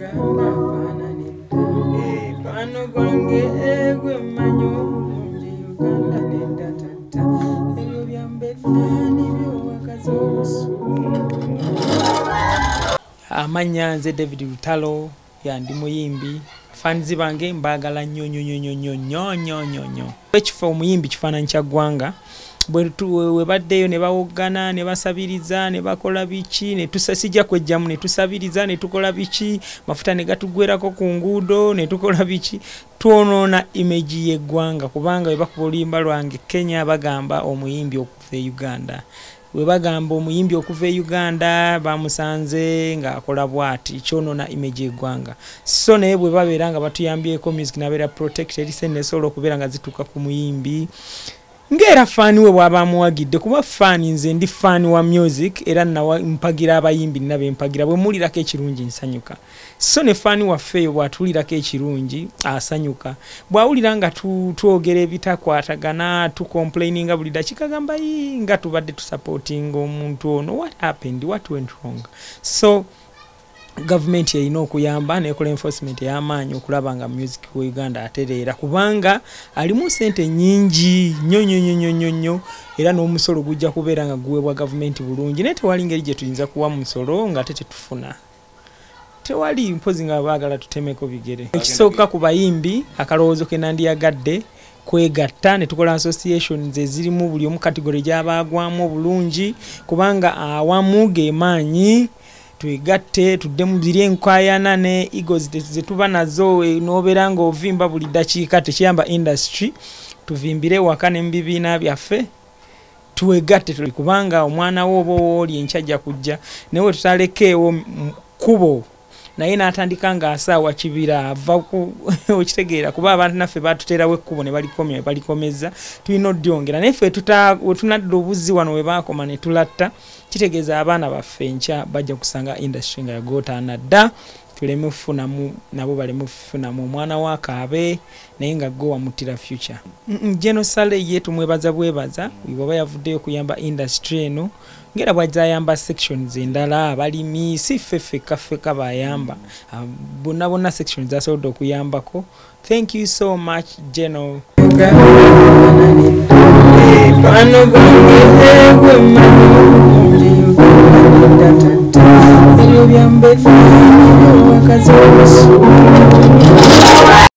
Uganda afaananidda mukwano gwange gwe mmanyi obulungi. Uganda nedda tata, ebyo byambedda nibyowakaza obusungu. Amannya nze David Lutalo, ya ndi muyimbi. Fans bange mbaagala nnyo nnyo nnyo nnyo nnyo nnyo nnyo nnyo. Ekifo omuyimbi kifaananyi kya ggwanga. Bwe baddeyo ne bawoggana ne basabiriza ne bakola biki, sijja kwejjamu, ne tusabiriza ne tukola biki, mafuta ne gatugwerako ku nguudo ne tukola biki, twonoona image y'eggwanga. Kubanga bwe bakuba oluyimba lwange Kenya bagamba omuyimbi okuva e Uganda, bwe bagamba omuyimbi okuva e Uganda bamusanze ng'akola bw'ati, kyonoona image y'eggwanga. So naye bwe babeera nga batuyambyeko music n'abeera protected, sente nesobola okubeera nga zituuka ku muyimbi ng'era fan we bw'aba amuwagidde. Kuba fan, nze ndi fan wa music era mpagira abayimbi nina be mpagira, bwe muwulirako ekirungi nsanyuka. So ne fan waffe eyo bw'atuwulirako ekirungi asanyuka, bw'awulira nga twogera ebitakwatagana, tucomplaininga buli dakiika, gamba "Yii, nga tubadde tusupportinga omuntu ono, what happened, what went wrong?" So gavumenti erina okuyamba nekola enforcement ey'amaanyi okulaba nga music wa Uganda atereera, kubanga alimu sente nnyingi nnyo nnyo nnyo nnyo nnyo nnyo, era n'omusolo gujja kubeera nga guweebwa gavumenti bulungi. Naye tewali ngeri gye tuyinza kuwa musolo nga ate tetufuna, tewali, mpozi nga baagala tutemeko bigere. Ekisooka ku bayimbi, akalowoozo ke nandiyagadde kwegatta ne tukola associations ezirimu buli omu category gy'abaagwamu obulungi, kubanga awamu ge maanyi. Twegatte tuddemu ziri enkwayana ne egos zetuba nazo, n'obeera ng'ovimba buli ddakiika, tekiyamba industry. Tuvimbire waka ne mu bibiina byaffe, twegatte tuli, kubanga omwana wo oba owooli enkya ajja kujja, naye we tutalekeewo kkubo naye n'atandika ng'asaawa kibira ava ku okitegeera, kuba abantu naffe batuteerawo ekkubo ne balikomya, balikomeza, tulina oddyongera. Naye ffe we tunadda obuzzi wano we baakoma ne tulatta, kitegeeza abaana baffe enkya bajja kusanga industry nga yagootaana dda, tuleme kufunamu, nabo baleme kufunamu. Omwana wakaabe naye nga gwe wamuttira future. General Saleh ye tumwebaza bwebaza bw'aba yavuddeyo okuyamba industry eno, ngera bw'azayamba sections endala, abalimi, si ffe ffekka ffekka bayamba. Ah, bonna bonna sections zasobodde okuyambako. Thank you so much, General. Mukwano gwange gwe mmanyi obulungi. Uganda nedda tata, ebyo byambedda nibyowakaza obusungu.